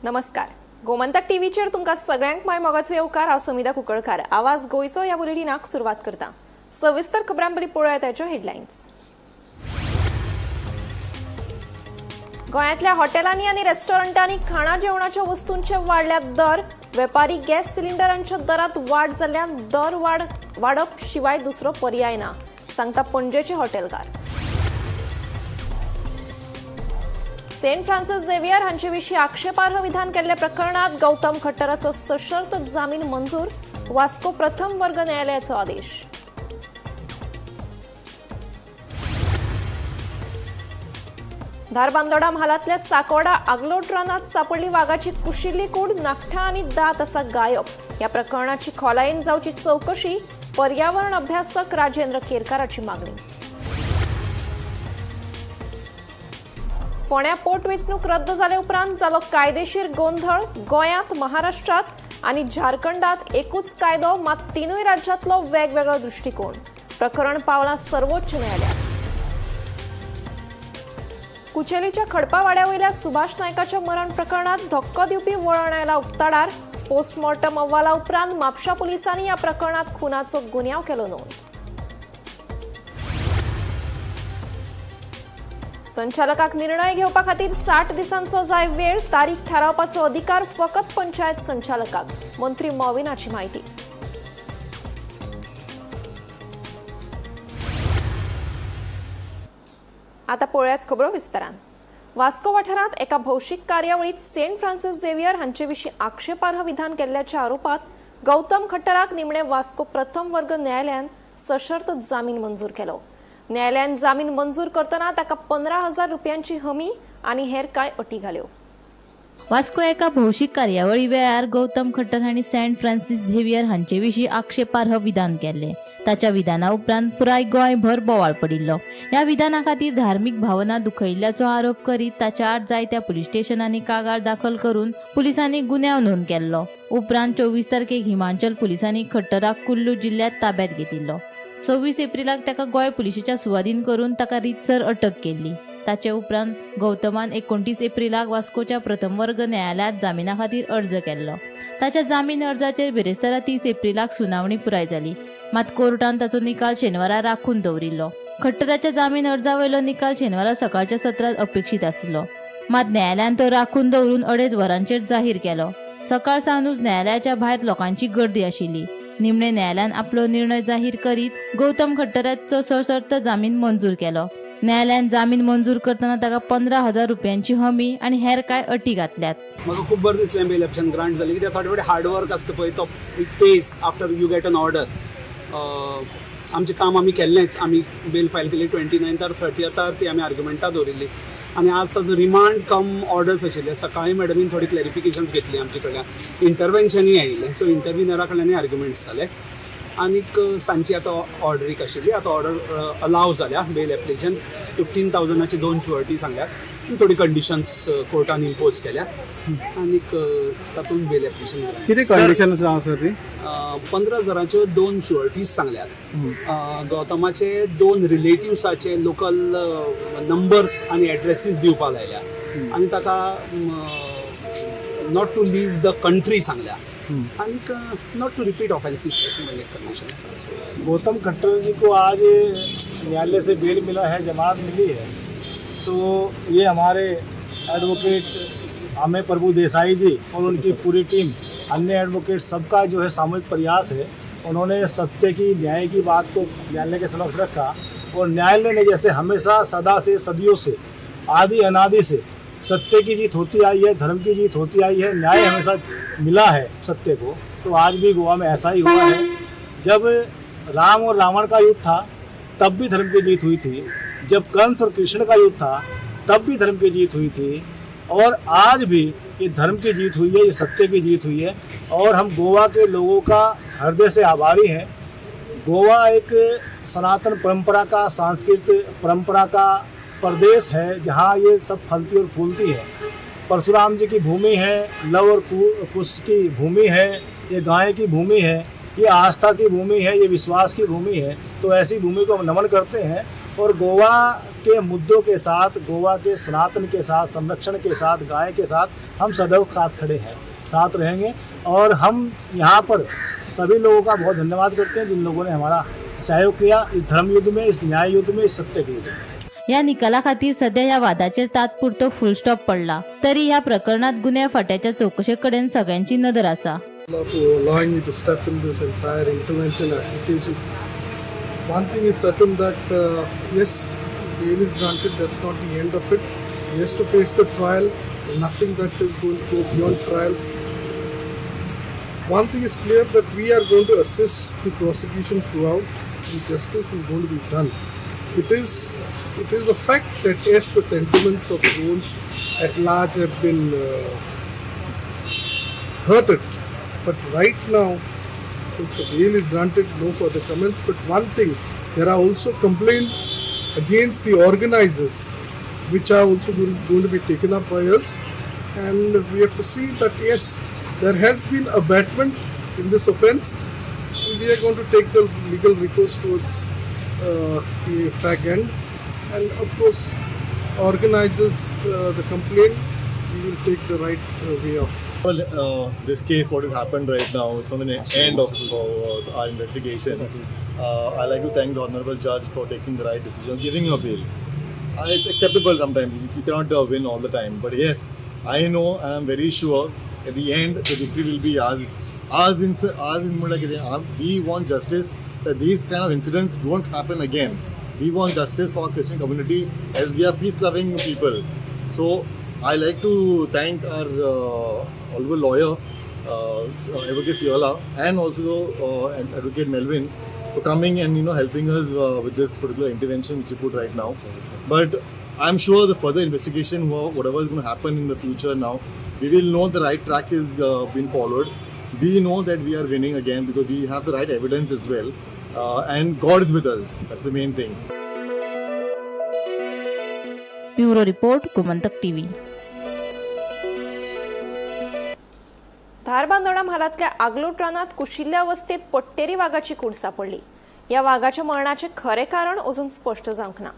नमस्कार, गोमंतक टीव्हीचेर तुमकां सगळ्यांक माय मोगाचो येवकार. हांव समिधा कुंकळकार. आवाज गोंयचो ह्या बुलेटिनाक सुरवात करता. सविस्तर खबरां पयलीं पळोवया ताच्यो हेडलायन्स. गोंयांतल्या हॉटेलांनी आनी रेस्टॉरंटांनी खाणा जेवणाच्या वस्तूंचे वाडल्यात दर. वेपारी गॅस सिलिंडरांच्या दरात वाड जाल्ल्यान दर वाडप शिवाय दुसरो पर्याय ना, सांगता पणजेचे हॉटेलकार. सेंट फ्रान्सिस झेवियर हांचे विशीं आक्षेपार्ह विधान केल्ल्या प्रकरणात गौतम खट्टराचो सशर्त जामीन मंजूर. वास्को प्रथम वर्ग न्यायालयाचो आदेश. धारबांदोडा म्हालांतल्या साकवाडा आगलोट रानात सापडली वागाची कुशिल्ली कूड. नाखटां आनी दांत आसा गायब. ह्या प्रकरणाची खोलायेन जावची चवकशी, पर्यावरण अभ्यासक राजेंद्र केरकाराची मागणी. फोंड्या पोटवेंचणूक रद्द जाले उपरांत जालो कायदेशीर गोंधळ. गोंयांत, महाराष्ट्रात आनी झारखंडात एकूच कायदो, मात तिनूय राज्यांतलो वेगवेगळो दृश्टिकोण. प्रकरण पावलां सर्वोच्च न्यायालयात. कुचेलीच्या खडपावाड्या वयल्या सुभाष नायकाच्या मरण प्रकरणात धक्को दिवपी वळण आयला उक्ताडार. पोस्टमॉर्टम अहवाला उपरांत म्हापशा पुलिसांनी ह्या प्रकरणात खुनाचो गुन्यांव केलो नोंद. संचालकाक निर्णय घेवपा खातीर 60 दिसांचो जाय वेळ. तारीख थारावपाचो अधिकार फकत पंचायत संचालकाक, मंत्री मॉविनाची म्हायती. आता पळोवयात खबरो विस्तारान. वास्को वाठारांत एका भौशीक कार्यावळीत सेंट फ्रान्सिस झेवियर हांचे विशीं आक्षेपार्ह विधान केल्ल्याच्या आरोपात गौतम खट्टराक निमणे वास्को प्रथम वर्ग न्यायालयान सशर्त जामीन मंजूर केलो. न्यायालयान जामीन मंजूर करतना ताका 15,000 रुपयांची हमी आनी हेर कांय अटी घाल्यो. वास्को एका भौशीक कार्यावळी वेळार गौतम खट्टर हांणी सेंट फ्रान्सिस झेवियर हांचे विशीं आक्षेपार्ह विधान केल्लें. ताच्या विधाना उपरांत पुराय गोंयभर बोवाळ पडिल्लो. ह्या विधाना खातीर धार्मीक भावना दुखयिल्ल्याचो आरोप करीत ताच्या आड जायत्या पुलीस स्टेशनांनी कागाळ दाखल करून पुलिसांनी गुन्यांव नोंद केल्लो. उपरांत 24 तारखेक हिमाचल पुलिसांनी खट्टराक कुल्लू जिल्ल्यांत ताब्यात घेतिल्लो. 26 एप्रिलाक ताका गोंय पुलिशेच्या सुवादीन करून ताका रितसर अटक केल्ली. ताचे उपरांत गौतमान 29 एप्रिलाक वास्कोच्या प्रथम वर्ग न्यायालयांत जामिना खातीर अर्ज केल्लो. ताच्या जामीन अर्जाचेर बिरेस्तारा 30 एप्रिलाक सुनावणी पुराय जाली. मात कोर्टान ताचो निकाल शेनवारा राखून दवरिल्लो. खट्टराच्या जामीन अर्जा वयलो निकाल शेनवारा सकाळच्या सत्रांत अपेक्षीत आसलो. मात न्यायालयान तो राखून दवरून 2.5 वरांचेर जाहीर केलो. सकाळ सावनूच न्यायालयाच्या भायर लोकांची गर्दी आशिल्ली. निमणे न्यायालयान आपलो निर्णय जाहीर करीत गौतम खट्टराचो सशर्त जामीन मंजूर केलो. न्यायालयान जामीन मंजूर करतना ताका 15,000 रुपयांची हमी आनी हेर कांय अटी घातल्यात. म्हाका खूब बरें दिसलें बेल एप्लिकेशन ग्रांट जालें, कित्याक थोडे फावटी हार्ड वर्क आसता पळय, तो it pays after you get an order. आमचें काम आमी केल्लेंच. आमी बेल फायल केली 29थार, 30थार ती आमी आर्ग्युमेंटां दवरिल्ली आनी आज ताजो रिमांड कम ऑर्डर्स आशिल्ले. सकाळीं मॅडमीन थोडी क्लॅरिफिकेशन्स घेतली आमचे कडल्यान, इंटरवेन्शनूय आयिल्लें, सो इंटरविनरा कडल्यानूय आर्ग्युमेंट्स जाले. आनीक सांजची आतां ऑर्डरीक आशिल्ली. आतां ऑर्डर अलाव जाल्या. बेल एप्लिकेशन 15,000ची दोन शुअरिटी सांगल्या, थोडी कंडिशन्स कोर्टान इम्पोज केल्या आनीक तातूंत बेल एप्लिकेशन. कितें कंडिशन आसा सर ती? 15,000च्यो दोन शुअरिटीज सांगल्यात. गौतमाचे दोन रिलेटिव्साचे लोकल नंबर्स आनी एड्रेसीस दिवपाक लायल्या आनी ताका not to leave the country सांगल्या आनीक not to repeat offences अशें म्हणलें कंडिशन आसा. सो गौतम खट्टर जी को आज न्यायालय से बेल मिला है, जमानत मिली है, तो ये हमारे एडवोकेट अमेय प्रभु देसाई जी और उनकी पूरी टीम, अन्य एडवोकेट, सबका जो है सामूहिक प्रयास है. उन्होंने सत्य की, न्याय की बात को न्यायालय के समक्ष रखा और न्यायालय ने जैसे हमेशा सदा से, सदियों से, आदि अनादि से सत्य की जीत होती आई है, धर्म की जीत होती आई है, न्याय हमेशा मिला है सत्य को, तो आज भी गोवा में ऐसा ही हुआ है. जब राम और रावण का युद्ध था तब भी धर्म की जीत हुई थी. जब कंस और कृष्ण का युद्ध था तब भी धर्म की जीत हुई थी और आज भी ये धर्म की जीत हुई है, ये सत्य की जीत हुई है और हम गोवा के लोगों का हृदय से आभारी हैं. गोवा एक सनातन परंपरा का, सांस्कृतिक परंपरा का प्रदेश है, जहाँ ये सब फलती और फूलती है. परशुराम जी की भूमि है, लव और कुश की भूमि है, ये गाय की भूमि है, ये आस्था की भूमि है, ये विश्वास की भूमि है. तो ऐसी भूमि को हम नमन करते हैं. और गोवा के मुद्दों के साथ, गोवा के सनातन के साथ, संरक्षण के साथ, गाय के साथ हम सदैव साथ खड़े हैं, साथ रहेंगे। और हम यहाँ पर सभी लोगों का बहुत धन्यवाद करते हैं जिन लोगों ने हमारा सहयोग किया इस धर्म युद्ध में, इस न्याय युद्ध में, इस सत्य के युद्ध में। ह्या निकाला खातीर सध्या ह्या वादाचेर तात्पुरतो फुल स्टॉप पडला तरी ह्या प्रकरणात गुन्यांव फांट्याच्या चवकशे कडेन सगळ्यांची नदर आसा. For allowing me to step in this entire intervention application. One thing is certain that yes, bail is granted, that's not the end of it. He has to face the trial, nothing that is going to go beyond trial. One thing is clear that we are going to assist the prosecution throughout and justice is going to be done. It is a fact that yes, the sentiments of the Goans at large have been hurted. But right now, since the bail is granted, no further comments. But one thing, there are also complaints against the organizers, which are also going to be taken up by us. And we have to see that yes, there has been abatement in this offense. We are going to take the legal recourse towards the fag end. And of course, organizers the complaint, we will take the right way off. Well, this case, what has happened right now, it's on the end of our investigation. I like to thank the honorable judge for taking the right decision, giving a bail. It's acceptable sometimes. You cannot win all the time. But yes, I know and I'm very sure at the end the victory will be ours. Ours in more like we want justice, that these kind of incidents don't happen again. We want justice for our Christian community as we are peace-loving people. So I like to thank our honorable lawyer, Advocate Fiola, and also Advocate Melvin for coming and helping us with this particular intervention which you put right now. But I'm sure the further investigation, whatever is going to happen in the future now, we will know the right track is being followed. We know that we are winning again because we have the right evidence as well, and God is with us. That's the main thing. Bureau report, Gomantak TV. Dharbandora म्हालांतल्या आगलोट रानात कुशिल्ल्या अवस्थेत पट्टेरी वागाची कूड सापडली. ह्या वागाच्या मरणाचें खरें कारण अजून स्पश्ट जावंक ना.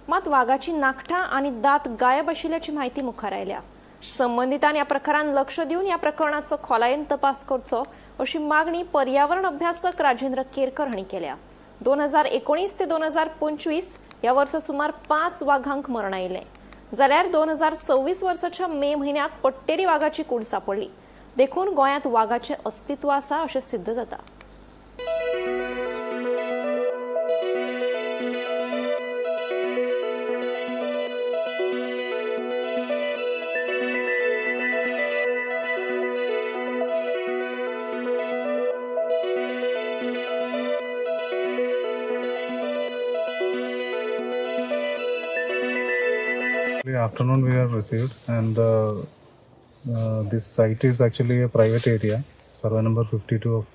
मात वागाची नाखटां आनी दांत गायब आशिल्ल्याची म्हायती मुखार आयल्या. संबंदितान ह्या प्रकारान लक्ष दिवन ह्या प्रकरणाचो खोलायेन तपास करचो अशी मागणी पर्यावरण अभ्यासक राजेंद्र केरकर हांणी केल्या. 2019 ते 2025 ह्या वर्सा सुमार 5 वागांक मरण आयलें, जाल्यार 2026 वर्साच्या मे म्हयन्यांत पट्टेरी वागाची कूड सापडली. देखून गोंयांत वागाचें अस्तित्व आसा अशें सिद्ध जाता. The afternoon we have received, and this site is actually a private area, survey number 52 of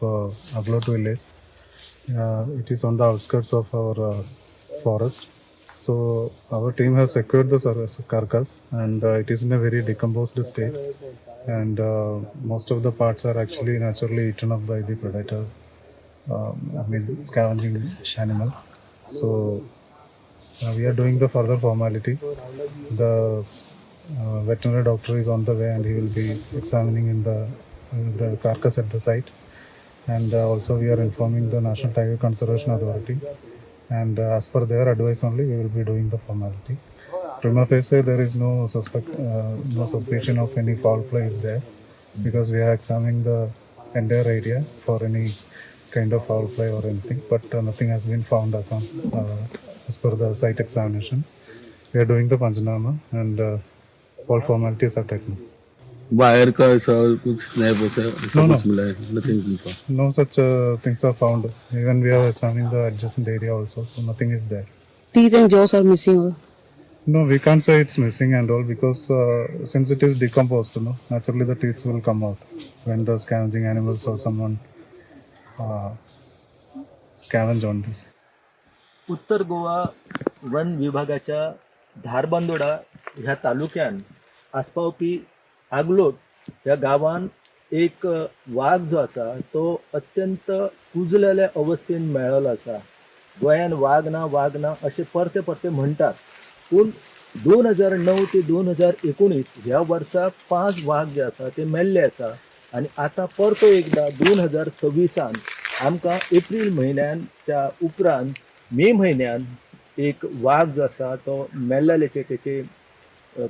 Aglot village. It is on the outskirts of our forest. So our team has secured the carcass, and it is in a very decomposed state, and most of the parts are actually naturally eaten up by the predator, I mean scavenging animals. So we are doing the further formality. The veterinary doctor is on the way, and he will be examining in the carcass at the site. And also we are informing the National Tiger Conservation Authority. And as per their advice only, we will be doing the formality. Prima facie, there is no suspicion of any foul play is there, because we are examining the entire area for any kind of foul play or anything. But nothing has been found as per the site examination. We are doing the panchanama, and all formalities are taken. Wire का ऐसा कुछ snap वैसा ऐसा No, no. कुछ मिला है? Nothing. No such things are found. Even we are examining the adjacent area also, so nothing is there. Teeth and jaws are missing. No, we can't say it's missing and all, because since it is decomposed, naturally the teeth will come out when the scavenging animals or someone scavenge on this. Uttar Goa one विभागाच्या धारबांदोडा ह्या तालुक्यान आस्पावपी आगलोट ह्या गांवान एक वाग जो आसा तो अत्यंत कुजलेल्या अवस्थेन मेळ्ळो आसा. गोंयान वाग ना वाग ना अशें परते परते म्हणटात, पूण 2009 ते 2019 ह्या वर्सा 5 वाग जे आसा ते मेल्ले आसा आनी आतां परतो एकदां 2026 आमकां एप्रील म्हयन्याच्या उपरांत मे म्हयन्यान एक वाग जो आसा तो मेल्ल्याचे तेचे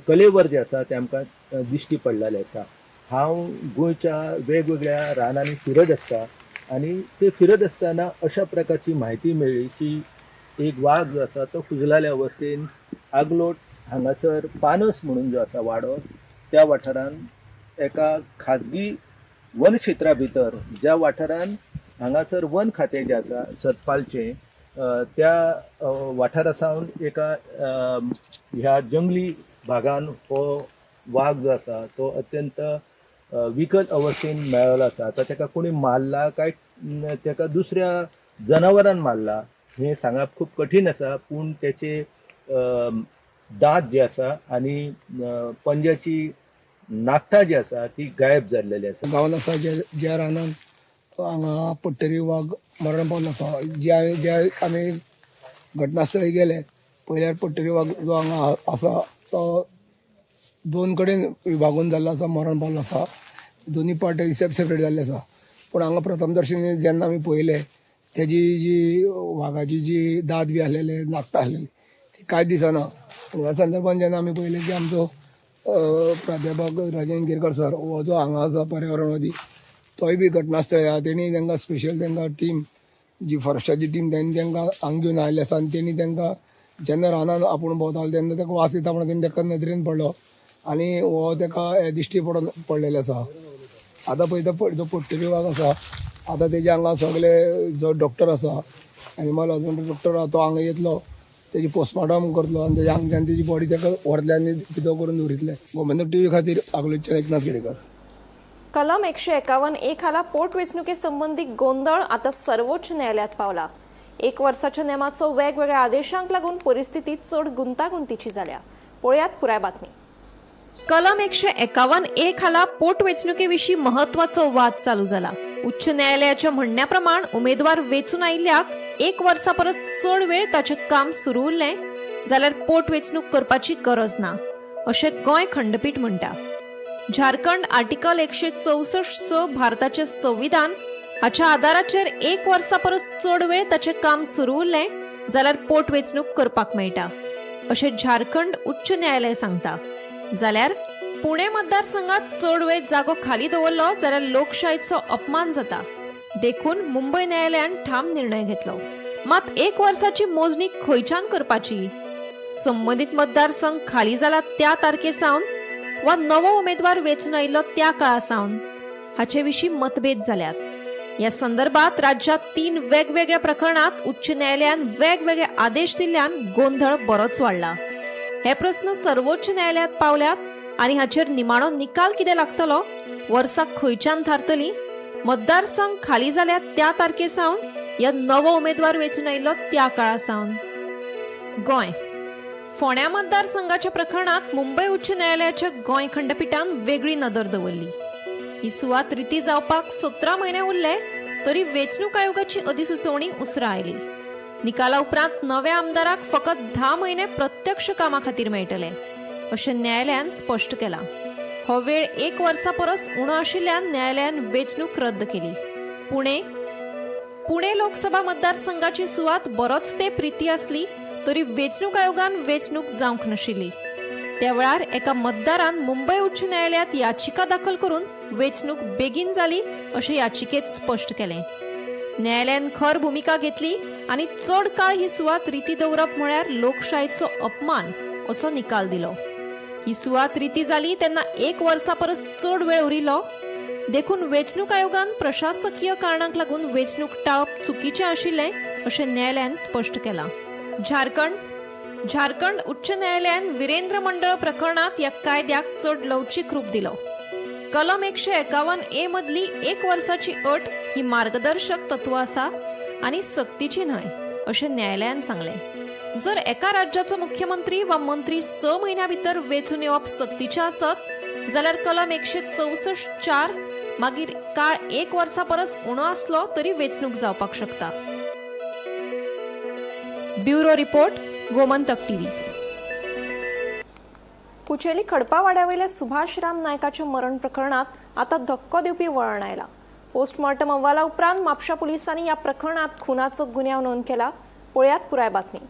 कलेवर जे आसा ते आमकां दिश्टी पडलेले आसा. हांव गोंयच्या वेगवेगळ्या रानांनी फिरत आसता आनी ते फिरत आसतना अशा प्रकारची म्हायती मेळ्ळी की एक वाग जो आसा तो खुजलाल्या अवस्थेन आगलोट हांगासर पानस म्हणून जो आसा वाडो त्या वाठारान एका खाजगी वन क्षेत्रा भितर ज्या वाठारान हांगासर वन खातें जें आसा सतपालचें त्या वाठारा सावन एका ह्या जंगली भागान हो वाग जो आसा तो अत्यंत विकल अवस्थेन मेळ्ळो आसा. आतां ताका कोणी मारला काय ताका दुसऱ्या जनावरान मारला हें सांगप खूब कठीण आसा, पूण तेचे दांत जे आसा आनी पंज्याची नाखटां जी आसा ती गायब जाल्लेली आसा. गांवांत आसा ज्या ज्या रानान हांगा पट्टरी वाग मरण पावलो आसा, ज्या ज्या आमी घटनास्थळी गेले पळयल्यार पट्टरी वाग जो हांगा आसा तो दोन कडेन विभागून जाल्लो आसा, मरण पावलो आसा, दोनी पार्ट सेपरेट जाल्ले आसा. पूण हांगा प्रथम दर्शनी जेन्ना आमी पळयलें तेजी जी वागाची जी दांत बी आसलेले, नाखटां आसलेली ती कांयच दिसना. ह्या संदर्भान जेन्ना आमी पळयलें की आमचो प्राध्यापक राजेंद्र गिरकर सर हो जो हांगा आसा पर्यावरणवादी तोय बी घटनास्थळी आहा, तेणी तांकां स्पेशल तांकां टीम जी फॉरेस्टाची टीम तेणी तांकां हांगा घेवन आयिल्ली आसा आनी तेणी तांकां जेन्ना रानान आपूण भोंवतालो तेन्ना ताका वास येता म्हणून तेणी ताका नदरेन पडलो आनी हो ताका दिश्टी पडोन पडलेले आसा. आतां पळयता जो पट्टरी वाग आसा आतां तेजे हांगा सगळे जो डॉक्टर आसा एनिमल हजबंडरी डॉक्टर आसा तो हांगा येतलो, तेजी पोस्टमार्टम करतलो आनी तेज्या हांगच्यान तेजी बॉडी ताका व्हरतले आनी कितें करून दवरितले. गोमंतक टीव्ही खातीर आगोलीच्यान एकनाथ खेडेकर. कलम 151A खाला पोटवेंचणुके संबंदी गोंदळ आता सर्वोच्च न्यायालयात पावला. एक वर्साच्या नेमाचो वेगवेगळ्या आदेशांक लागून परिस्थिती चड गुंतागुंतीची जाल्या. पळयात पुराय बातमी. कलम 151A खाला पोटवेंचणुके विशीं महत्वाचो वाद चालू जाला. उच्च न्यायालयाच्या म्हणण्या प्रमाण उमेदवार वेंचून आयिल्ल्याक एक वर्सा परस चड वेळ ताचें काम सुरू उरलें जाल्यार पोटवेंचणूक करपाची गरज ना अशें गोंय खंडपीठ म्हणटा. झारखंड आर्टिकल 164(6) भारताचें संविधान हाच्या आदाराचेर एक वर्सा परस चड वेळ ताचें काम सुरू उरलें जाल्यार पोटवेंचणूक करपाक मेळटा अशें झारखंड उच्च न्यायालय सांगता. जाल्यार पुणे मतदारसंघात चड वेळ जागो खाली दवरलो जाल्यार लोकशायेचो अपमान जाता, देखून मुंबय न्यायालयान ठाम निर्णय घेतलो. मात एक वर्साची मोजणी खंयच्यान करपाची? संबंदीत मतदारसंघ खाली जाला त्या तारखे सावन वा नवो उमेदवार वेंचून आयिल्लो त्या काळा सावन? हाचे विशीं मतभेद जाल्यात. ह्या संदर्भात राज्यात 3 वेगवेगळ्या प्रकरणात उच्च न्यायालयान वेगवेगळे आदेश दिल्ल्यान गोंधळ बरोच वाडला. हे प्रस्न सर्वोच्च न्यायालयात पावल्यात आनी हाचेर निमाणो निकाल कितें लागतलो, वर्सां खंयच्यान थारतली, मतदारसंघ खाली जाल्या त्या तारखे सावन या नवो उमेदवार वेंचून आयिल्लो त्या काळा सावन? गोंय फोंड्या मतदारसंघाच्या प्रकरणात मुंबय उच्च न्यायालयाच्या गोंय खंडपिठान वेगळी नदर दवरली. ही सुवात रिती जावपाक 17 म्हयने उरले तरी वेंचणूक आयोगाची अधिसुचोवणी उसरां आयली. निकाला उपरांत नव्या आमदाराक फकत 10 म्हयने प्रत्यक्ष कामा खातीर मेळटले अशें न्यायालयान स्पश्ट केलां. हो वेळ एक वर्सा परस उणो आशिल्ल्यान न्यायालयान वेंचणूक रद्द केली. पुणे पुणे लोकसभा मतदारसंघाची सुवात बरोच तेंप रिती आसली तरी वेंचणूक आयोगान वेंचणूक जावंक नाशिल्ली. त्या वेळार एका मतदारान मुंबय उच्च न्यायालयात याचिका दाखल करून वेंचणूक बेगीन जाली अशें याचिकेत स्पश्ट केलें. न्यायालयान खर भुमिका घेतली आनी चड काळ ही सुवात रिती दवरप म्हळ्यार लोकशायेचो अपमान असो निकाल दिलो. ही सुवात रिती जाली तेन्ना एक वर्सा परस चड वेळ उरिल्लो, देखून वेंचणूक आयोगान प्रशासकीय कारणांक लागून वेंचणूक टाळप चुकीचें आशिल्लें अशें न्यायालयान स्पश्ट केलां. झारखंड झारखंड उच्च न्यायालयान वीरेंद्र मंडळ प्रकरणात ह्या कायद्याक चड लवचीक रूप दिलो. कलम 151A मदली एक वर्साची अट ही मार्गदर्शक तत्व आसा आनी सक्तीची न्हय अशें न्यायालयान सांगलें. जर एका राज्याचो मुख्यमंत्री वा मंत्री 6 म्हयन्या भितर वेंचून येवप सक्तीचें आसत जाल्यार कलम 164(4) मागीर काळ एक वर्सा परस उणो आसलो तरी वेंचणूक जावपाक शकता. Bureau report, Gomantak TV. Kucheli खडपावाड्यावयल्या Subhash Ram नायकाच्या मरण प्रकरणात आता धक्को दिवपी वळण आयला. पोस्टमॉर्टम अहवाला उपरांत म्हापशा पुलिसांनी या प्रकरणात खुनाचो गुन्यांव नोंद केला. पळयात पुराय बातमी.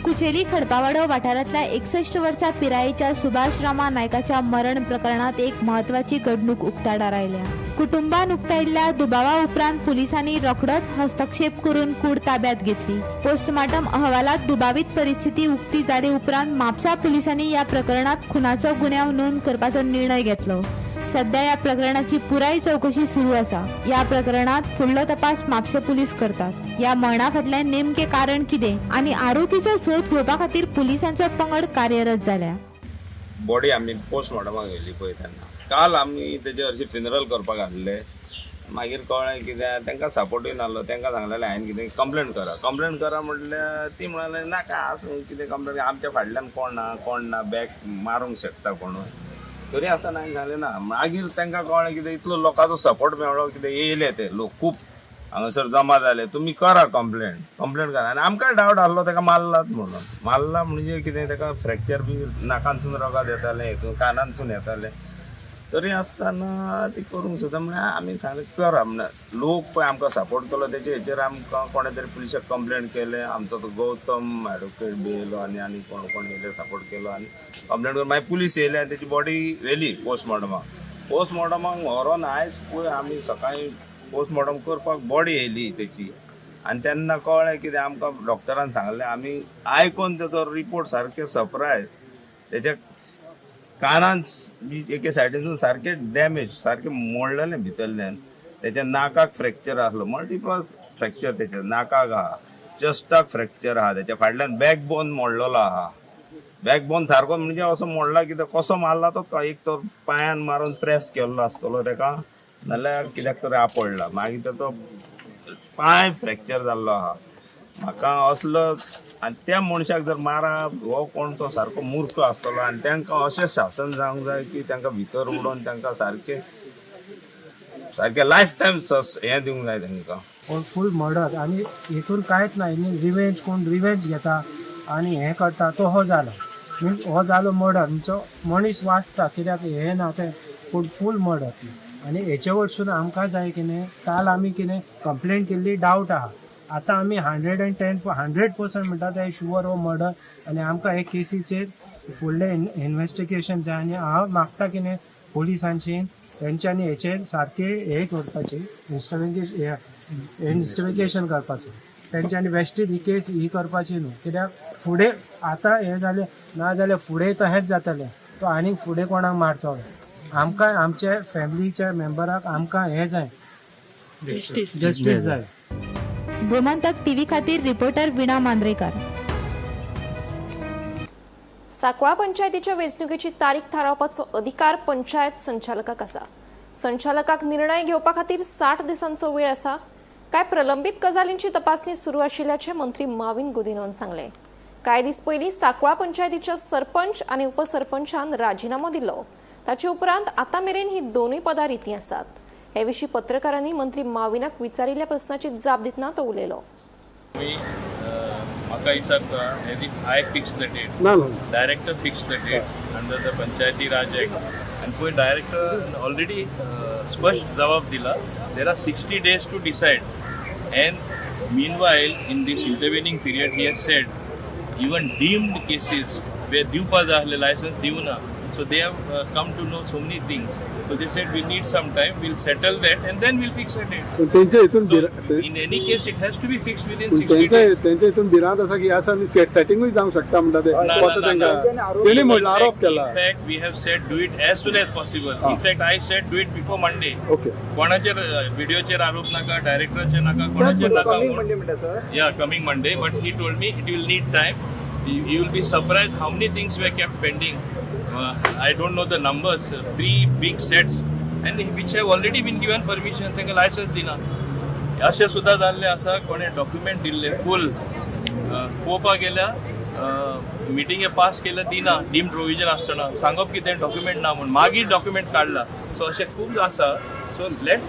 कुचेली खडपावाडो वाठारांतल्या 61 वर्सां पिरायेच्या सुभाष रामा नायकाच्या मरण प्रकरणात एक म्हत्वाची घडणूक उक्ताडार आयल्या. कुटुंबान उक्तायिल्ल्या दुबावा उपरांत पुलिसांनी रोखडोच हस्तक्षेप करून कूड ताब्यात घेतली. पोस्टमार्टम अहवालात दुबावीत परिस्थिती उक्ती जाले उपरांत म्हापसा पुलिसांनी या प्रकरणात खुनाचो गुन्यांव नोंद करपाचो निर्णय घेतलो. सध्या या प्रकरणाची पुराय चवकशी सुरू आसा. या प्रकरणात फुडलो तपास म्हापशें पुलीस करतात. या मरणा फाटल्यान नेमके कारण कितें आनी आरोपीचो सोद घेवपा खातीर पुलिसांचो पंगड कार्यरत जाल्या. बॉडी आमी पोस्टमॉर्टमाक व्हेली पळय तेन्ना काल आमी तेजे हरशीं फ्युनरल करपाक घाल्ले. मागीर कळ्ळें कितें, तांकां सपोर्टूय नासलो. तांकां सांगलेलें हांवें, कितें कंप्लेन करा, कंप्लेन करा म्हटल्यार ती म्हणाले नाका, आसूं, कितें कंप्लेन, आमच्या फाटल्यान कोण ना, कोण ना, बॅक मारूंक शकता कोणूय. तरी आसतना हांवें सांगलें ना. मागीर तांकां कळ्ळें कितें, इतलो लोकांचो सपोर्ट मेळ्ळो कितें, येयले ते लोक खूब हांगासर जमा जाले, तुमी करा कंप्लेन, कंप्लेन करा. आनी आमकां डावट आसलो ताका मारलात म्हणून. मारला म्हणजे कितें, ताका फ्रॅक्चर बी नाकांतसून रगत येतालें, हितून कानांतसून येतालें. तरी आसतना ती करूंक सुद्दां म्हळ्यार आमी सांगलें करा. म्हळ्यार लोक पळय आमकां सपोर्ट केलो, तेजे हेचेर आमकां कोणें तरी पुलिसाक कंप्लेन केलें. आमचो तो गौतम एडवोकेट बी येयलो आनी आनी कोण कोण येयले, सपोर्ट केलो आनी कंप्लेन करून मागीर पुलीस येयले आनी तेजी बॉडी व्हेली पोस्टमॉर्टमाक. पोस्टमॉर्टमाक व्हरोन आयज पळय आमी सकाळीं पोस्टमॉर्टम करपाक बॉडी येयली तेची आनी तेन्ना कळ्ळें कितें, आमकां डॉक्टरान सांगलें, आमी आयकोन तेचो रिपोर्ट सारके सरप्रायज. तेच्या कानान एके सायडीनसून सारकें डॅमेज, सारकें मोडलेलें भितरल्यान. तेच्या नाकाक फ्रॅक्चर आसलो, मल्टिपल फ्रॅक्चर तेच्या नाकाक आहा, चेस्टाक फ्रॅक्चर आहा, तेच्या फाटल्यान बॅकबोन मोडलेलो आहा. बॅकबोन सारको म्हणजे असो मोडला की तो कसो मारला तो, एक तर पांयान मारून प्रेस केल्लो आसतलो तेका, नाल्यार कित्याक तरी आपडला, मागीर तेचो पांय फ्रॅक्चर जाल्लो आहा. म्हाका असलो आनी त्या मनशाक जर मारा, हो कोण तो सारको मूर्ख आसतलो. आनी तांकां अशें शासन जावंक जाय की तांकां भितर उडोवन तांकां सारकें सारकें लायफ टायम हें दिवंक जाय तांकां. फूल मर्डर आनी हितून कांयच ना. रिवेंज, कोण रिवेंज घेता आनी हें करता, तो हो जालो, मिन्स हो जालो मर्डर. म्हणचो मनीस वाचता कित्याक हें ना तें, पूण फूल मर्डर. आनी हेचे वटसून आमकां जाय कितें, काल आमी कितें कंप्लेन केल्ली डावट आहा, आतां आमी 110, 100% म्हणटा ते शुअर हो मर्डर. आनी आमकां हे केसीचेर फुडलें इन्वेस्टिगेशन जाय. आनी हांव मागता कितें पुलिसांची, तेंच्यांनी हेचेर सारकें हें करपाचें, इन्वेस्टिगेशन इन्वेस्टिगेशन करपाचें तेंच्यांनी बेश्टीत ही केस ही करपाची न्हू. कित्याक फुडें आतां हें जालें ना जाल्यार फुडें तशेंच जातलें, तो आनीक फुडें कोणाक मारतलो. आमकां आमच्या फॅमिलीच्या मेंबराक आमकां हें जाय, जस्टीस जाय. गोमंतक टीव्ही खातीर रिपोर्टर विणा मांद्रेकर. सांकवाळ पंचायतीच्या वेंचणुकेची तारीख थारावपाचो अधिकार पंचायत संचालकाक आसा. संचालकाक निर्णय घेवपा खातीर 60 दिसांचो वेळ आसा. कांय प्रलंबीत गजालींची तपासणी सुरू आशिल्ल्याचें मंत्री माविन गुदिनोन सांगलें. कांय दीस पयलीं सांकवाळ पंचायतीच्या सरपंच आनी उपसरपंचान राजिनामो दिलो. ताचे उपरांत आतां मेरेन ही दोनूय पदां रितीं आसात. हे विशीं पत्रकारांनी मंत्री माविनाक विचारिल्ल्या प्रस्नाची जाप दितना तो उलयलो. मी म्हाका विचारता, as if I fix the date. ना ना. Director fix the date under the Panchayati Raj Act. आनी पळय, डायरेक्टर ऑलरेडी स्पश्ट जबाब दिला, there are 60 days to decide, and meanwhile in this intervening period, he has said, even deemed cases where दिवपा जाय आसलें लायसन्स दिवना, so they have come to know so many things, so they said we need some time, we'll settle that and then we'll fix a date. पण तेंच्या हितून In any case, it has to be fixed within पूण 60 तेंच्या days. तेंच्या हितून भिरांत आसा की ह्या दिसांनी सेटिंगूय जावंक शकता म्हणटा ते. ना, वता ना, तांकां ना. तेणी म्हणलं, आरोप केला. In fact, we have said do it as soon as possible. In fact, I said do it before Monday. कोणाचेर व्हिडिओचेर आरोप नाका, डायरेक्टराचेर नाका, कोणाचेर नाका. Yeah, coming Monday. But he told me it will need time. You will be surprised how many things were kept pending. I don't know the numbers. Three big sets, and which have already been given permission. तांकां licence दिना. अशें सुद्दां जाल्लें आसा, कोणें document दिल्ले फूल, पळोवपाक गेल्यार मिटिंगे पास केल्या दिना, डीम्ड प्रोविजन आसतना सांगप कितें, डॉक्युमेंट ना म्हूण, मागीर डॉक्युमेंट काडला. सो अशें खूब आसा. So let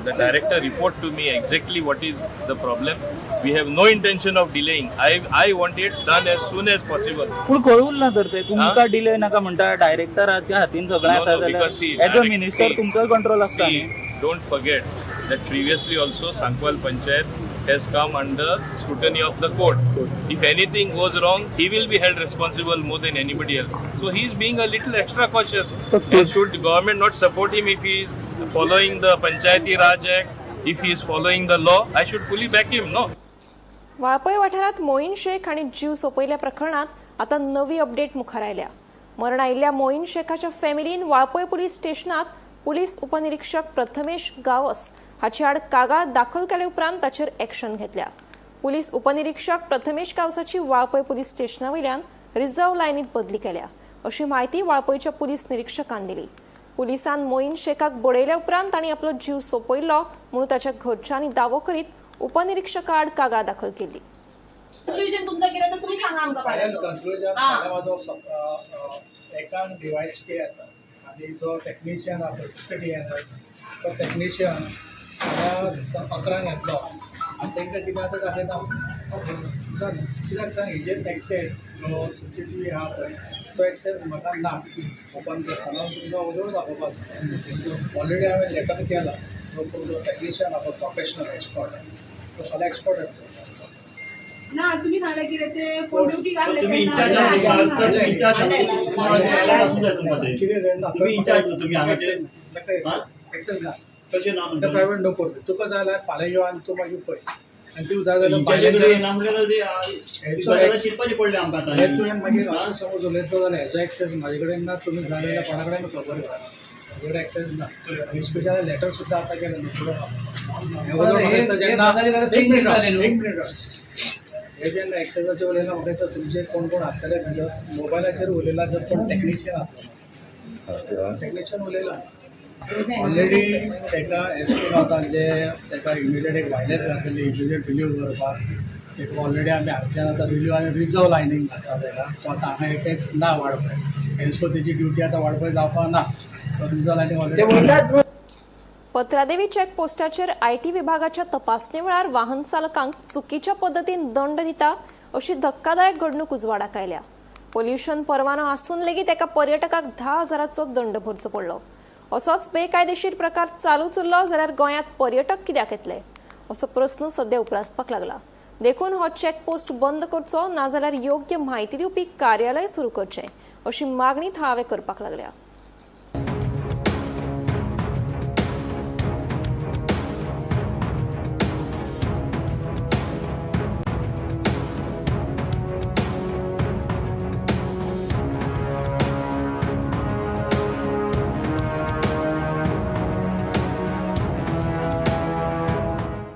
the director report to me exactly what is the problem. We have no intention of delaying. I want it done as soon as possible. पूण खंय उरलां तर ते तुमकां डिले नाका म्हणटा डायरेक्टराच्या हातीन सगळें No, आसा no, जाल्यार because see, as a minister see, तुमचोय कंट्रोल आसता See, न्ही. don't forget that previously also Sankwal Panchayat has come under scrutiny of the court. If anything goes wrong, he will be held responsible more than anybody else. So he is being a little extra cautious. And should the government not support him if he is following the Panchayati Raj Act, if he is following the law, I should fully back him, no? Valpoi वाठारात मोईन शेख हांणी जीव सोंपयल्या प्रकरणात आतां नवी update मुखार आयल्या. मरण आयिल्ल्या मोईन शेखाच्या फॅमिलीन वाळपय पुलीस स्टेशनात पुलीस उपनिरीक्षक प्रथमेश गावस हाचे आड कागाळ दाखल केले उपरांत ताचेर एक्शन घेतल्या. पुलीस उपनिरीक्षक प्रथमेश गावसाची वाळपय पुलीस स्टेशना वयल्यान रिझर्व्ह लायनीत बदली केल्या अशी म्हायती वाळपयच्या पुलीस निरीक्षकान दिली. पुलिसान मोईन शेखाक बडयल्या उपरांत तांणी आपलो जीव सोंपयल्लो म्हणून ताच्या घरच्यांनी दावो करीत उपनिरीक्षका आड कागाळ दाखल केली. कन्क्लुजन तुमचं केलं तर तुम्ही सांगा आमकां फायनल फाल्यां. कन्क्लुजन हा. म्हजो एकान डिवायस पे आसा आनी जो टॅक्निशियन आसा सी सी टी एन तो टॅक्निशियन फाल्यां 11 येतलो आनी तांकां कितें आतां दाखयता जालें. कित्याक सांग हेजेर एक्सेस जो सी सी टी व्ही आहा पळय तो एक्सेस म्हाका ना ओपन करतना हांव तुमकां उजोड दाखोवपाक. ऑलरेडी हांवें लेटर केला. जो कोण जो टॅक्निशियन आहा प्रोफेशनल एक्सपर्ट तो फाल्यां एक्सपर्ट येतलो. ना तुम्ही सांगला कितें ते फोन ड्युटी घातले. तुम्ही इन्चार्ज आहात सर, तुम्ही इन्चार्ज आहात. तुम्ही इन्चार्ज, तुम्ही हांगाचे? एक्सेस ना. कशें ना ते प्रायवेट नो करता तुका जाय जाल्यार फाल्यां यो आनी तूं मागीर पळय आनी तूं जाय जाल्यार चिंतपाचें पडलें आमकां आतां. हे तुवें मागीर अशें समज उलयतलो जाल्यार हेजो एक्सेस म्हाजे कडेन ना. तुमी जाय जाल्यार कोणा कडेन खबर घाल, म्हाजे कडेन एक्सेस ना. आनी स्पेशल लेटर सुद्दां आतां केलें न्हू फुडो. हे वचून म्हाका दिसता जेन्ना, एक मिनिट राव, एक मिनिट राव. हे जेन्ना एक्सेसाचेर उलयला म्हाका दिसता तुमचे कोण कोण आसतले म्हणजे मोबायलाचेर उलयला जर कोण टॅक्निशियन आसलो, टॅक्निशियन उलयला ऑलरेडी ताका एस पी आतां जे ताका इमिडिएट एक वायलेस घातलेली इमिडिएट रिलीव करपाक. ताका ऑलरेडी आमी हांगच्यान आतां रिलीव आनी रिजर्व लायनीक घातला ताका. तो आतां हांगा एकटेच ना वाळपय, एन्सो तेजी ड्युटी आतां वाळपय जावपाक ना. तो रिजर्व लायनीक ऑलरेडी. पत्रादेवी चेक पोस्टाचेर IT विभागाच्या तपासणे वेळार वाहन चालकांक चुकीच्या पद्दतीन दंड दिता अशी धक्कादायक घडणूक उजवाडाक आयल्या. पोल्युशन परवानो आसून लेगीत एका पर्यटकाक 10,000चो दंड भरचो पडलो. असोच बेकायदेशीर प्रकार चालूच उरलो जाल्यार गोंयांत पर्यटक कित्याक येतले असो प्रस्न सध्या उप्रासपाक लागला. देखून हो चेक पोस्ट बंद करचो नाजाल्यार योग्य म्हायती दिवपी कार्यालय सुरू करचें अशी मागणी थळावे करपाक लागल्या.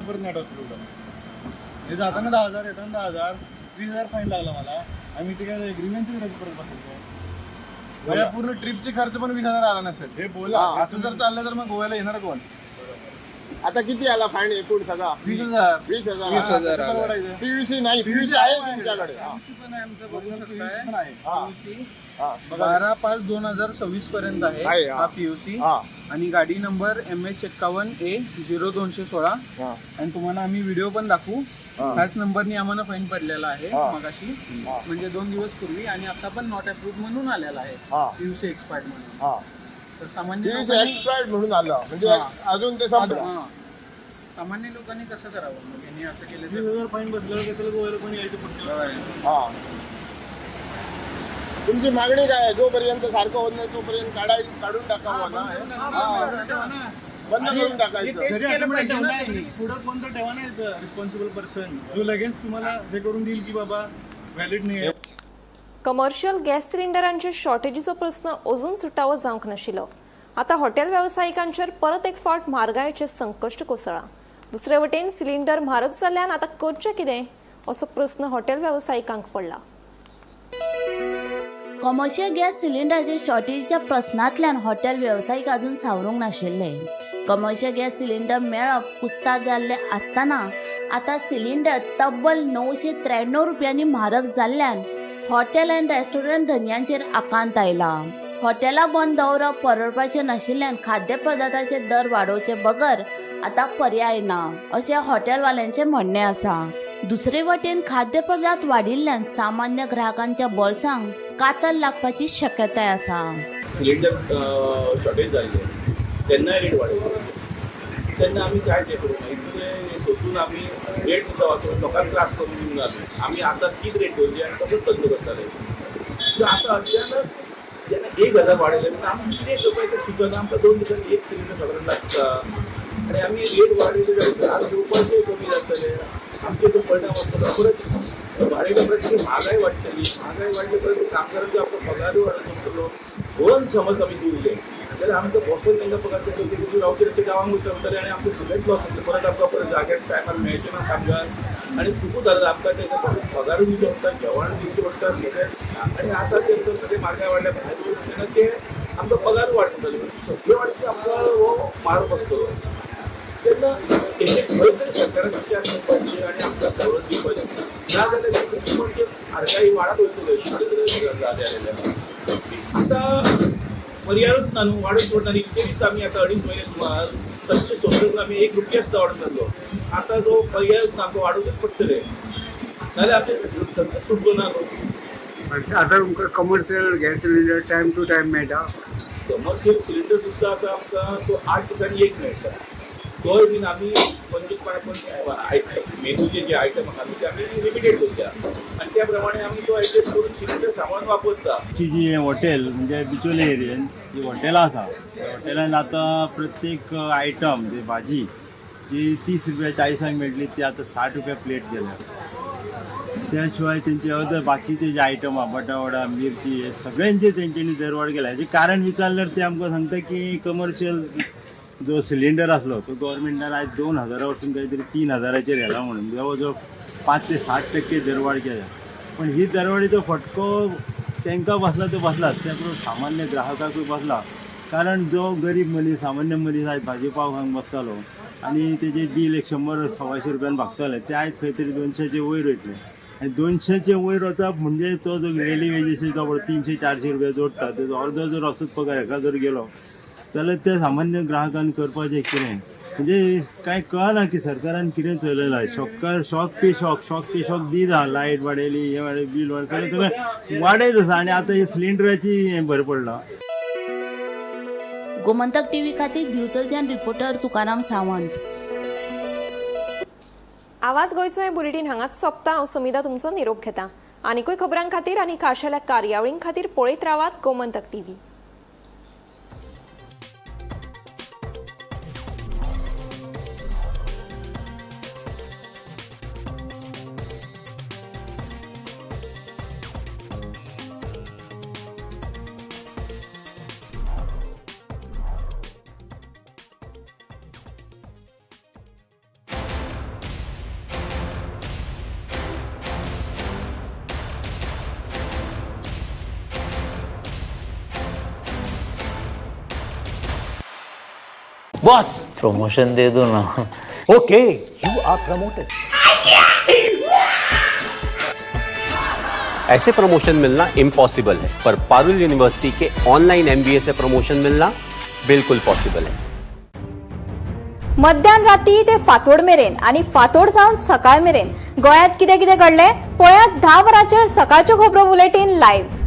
परत नाही डॉक्टर. हे जाताना 10,000, येताना 10,000, 20,000 फाईन लागला मला. आम्ही ते काय ग्रीव्हन्स परत बसायचो. या पूर्ण ट्रिपचे खर्च पण 20,000 आला नसेल. हे बोला, असं जर चाललं तर मग गोव्याला येणार कोण? आता किती आला फाईन एकूण सगळा? 20,000. 20,000. 20,000 परवडायचं. पीयूसी नाही, पीयूसी आहे तुमच्याकडे? पण आहे. 12/5/2026 पर्यंत आहे, आहे हा. हा पीयूसी हा. आणि गाडी नंबर MH 51 A 0216. हा. आणि तुम्हाला आम्ही व्हिडिओ पण दाखवू. हा. ह्याच नंबरनी आम्हाला फाईन पडलेला आहे हा. मगाशी, हा. म्हणजे 2 दिवस पूर्वी. आणि आता पण not approve म्हणून आलेला आहे हा. पीयूसी एक्सपायर्ड म्हणून. हा. तर सामान्य पीयूसी लोकांनी एक्सपायर्ड म्हणून आलं म्हणजे हा. अजून ते संपलं. हा. सामान्य लोकांनी कसं करावं मग यांनी असं केलं तर? 20,000 फाईन बसल्यावर कशाला गोव्याला कोणी यायचं पुढच्या? हा, तुमची मागणी काय आहे? जोपर्यंत सारखं होत नाही तोपर्यंत काढून टाकावं ना? हा. बंद करून टाकायचं. टेस्ट केलं पाहिजे ना त्यांनी. पुढं कोणतं ठेवा नाही रिस्पॉन्सिबल पर्सन जो लगेच तुम्हाला हे करून देईल की बाबा व्हॅलिड नाही आहे. कमर्शियल गॅस सिलिंडरांचे शॉर्टेजीचो प्रस्न अजून सुटावो जावंक नाशिल्लो. आतां हॉटेल वेवसायिकांचेर परत एक फावट म्हारगायेचें संकश्ट कोसळ्ळां. दुसरे वटेन सिलिंडर म्हारग जाल्ल्यान आतां करचें कितें असो प्रस्न हॉटेल वेवसायिकांक पडला. कॉमर्शियल गॅस सिलिंडराचे शॉर्टेजीच्या प्रस्नांतल्यान हॉटेल वेवसायीक अजून सावरूंक नाशिल्ले. कमर्शियल गॅस सिलिंडर मेळप कुस्तार जाल्लें आसतना आतां सिलिंडर तब्बल 993 रुपयांनी म्हारग जाल्ल्यान हॉटेल आनी रेस्टॉरंट धनयांचेर आकांत आयला. हॉटेलां बंद दवरप परवडपाचें नाशिल्ल्यान खाद्यपदार्थाचे दर वाडोवचे बगर आतां पर्याय ना अशें हॉटेलवाल्यांचें म्हणणें आसा. दुसरे वटेन खाद्यपदार्थ वाडिल्ल्यान सामान्य ग्राहकांच्या बोल्सांक कातर लागपाची शक्यताय आसा. सिलिंडर शॉर्टेज जाल्ले तेन्नाय रेट वाडयले तेन्ना आमी काय तें करूं इतलें सोंसून आमी रेट सुद्दां वाचोवन लोकांक त्रास करून दिवंक ना. आमी आसा तीच रेट दवरली आनी तसोच धंदो करताले. सो आतां अचानक जेन्ना 1000 वाडयले म्हणून आमी कितें करपाचें तें सुचना. आमकां 2 दिसांनी एक सिलिंडर सादारण लागता आनी आमी रेट वाडयले जाल्यार त्रास घेवपाचे कमी जातले. आमचे तो परिणाम आसतलो. परत वाडयल्या परत म्हारगाय वाडटली. म्हारगाय वाडले परत कामगारांचो आपलो पगारूय वाडोवचो पडटलो. दोन समज आमी दिवले जाल्यार आमकां बसोन तांकां पगार ते रावचे ते गांवांक वयता म्हणटले आनी आमकां सगळेच लॉस जातले. परत आमकां परत जाग्यार टायमार मेळचे ना कामगार आनी खुबूच जाता आमकां तांकां बसून पगारूय दिवचो पडटा, जेवण दिवचें पडटा सगळें. आनी आतां ते सगळे म्हारगाय वाडल्या भायर तेन्ना ते आमकां पगारूय वाडटले. सगळे वाडटी आमकां हो मार बसतलो. तेन्ना तेजे खंय तरी सरकारान विचार करपाची आनी आमकां सवलत दिवपाची. ना जाल्यार म्हणजे म्हारगाय वाडत वयतली अशी जालें आतां पर्यायूच ना न्हू, वाडत पडना. इतके दीस आमी आतां 2.5 म्हयने सुमार तशें सोंसून आमी 1 रुपया सुद्दां वाडून जाल्लो. आतां जो पर्यायूच ना, आमकां वाडोवचेच पडटले, नाजाल्यार आमचे खर्चूच सुटलो ना न्हू. आतां तुमकां commercial gas cylinder time to time मेळटा. कमर्शियल सिलिंडर सुद्दां आतां आमकां तो 8 दिसांनी एक मेळटा. तोय बीन आमी पंचवीस मेनूचे जे आयटम आहा ते आमी लिमिटेड दवरता आनी त्या प्रमाणे आमी तो एडजस्ट करून सिलिंडर सांबाळून वापरता. जी हॉटेल म्हणजे बिचोले एरियन जी हॉटेलां आसा त्या हॉटेलान आतां प्रत्येक आयटम जी भाजी जी 30 रुपया 40 मेळटली ती आतां 60 रुपया प्लेट केल्या. त्या शिवाय तेंचे अदर बाकीचे जे आयटम आहा बटावडा मिरची हे सगळ्यांचे तेंच्यांनी दरवाड केला. हेजें कारण विचारल्यार ते आमकां सांगता की कमर्शियल जो सिलिंडर आसलो तो गव्हर्मेंटान आयज 2000 वरसून कांय तरी 3000 व्हेला म्हणून जवळ जवळ 5 ते 7% दरवाड केल्या. पण ही दरवाडीचो फटको तांकां बसला तो बसलाच, त्या बरोबर सामान्य ग्राहकाकूय बसला. कारण जो गरीब मनीस सामान्य मनीस आयज भाजी पाव खावंक बसतालो आनी तेजें बील 100 125 रुपयान भागतालें तें आयज खंय तरी 200 वयर वयतलें. आनी 200 वयर वचप म्हणजे तो जो डेली वेजीस जो 300-400 रुपया जोडटा तेजो अर्दो जर असोच पगार हेका जर गेलो जाल्यार त्या सामान्य ग्राहकान करपाचें कितें म्हणजे कांय कळना की सरकारान कितें चलयलां. शॉक पे शॉक, शॉक पे शॉक दीत आहा. लायट वाडयली, हें वाडयलें, बील वाडयलें, सगळें सगळें वाडयत आसा आनी आतां हे सिलिंडराची हें भर पडलां. गोमंतक टीव्ही खातीर दिवचलच्यान रिपोर्टर तुकाराम सावंत. आवाज गोंयचो हें बुलेटीन हांगाच सोंपता. हांव समिधा तुमचो निरोप घेता. आनीकूय खबरां खातीर आनी खाशेल्या कार्यावळीं खातीर पळयत रावात गोमंतक टीव्ही. बॉस प्रमोशन दे दो ना. Okay, you are promoted. ऐसे प्रमोशन मिलना इम्पॉसिबल है, पर पारुल यूनिवर्सिटी के ऑनलाइन एमबीए से प्रमोशन मिलना बिल्कुल पॉसिबल है. मध्यान राती ते फांतोड मेरेन आनी फांतोड जावन सकाळ मेरेन गोंयांत कितें कितें घडलें पळयात 10 वरांचेर सकाळच्यो खबरो बुलेटीन लायव्ह.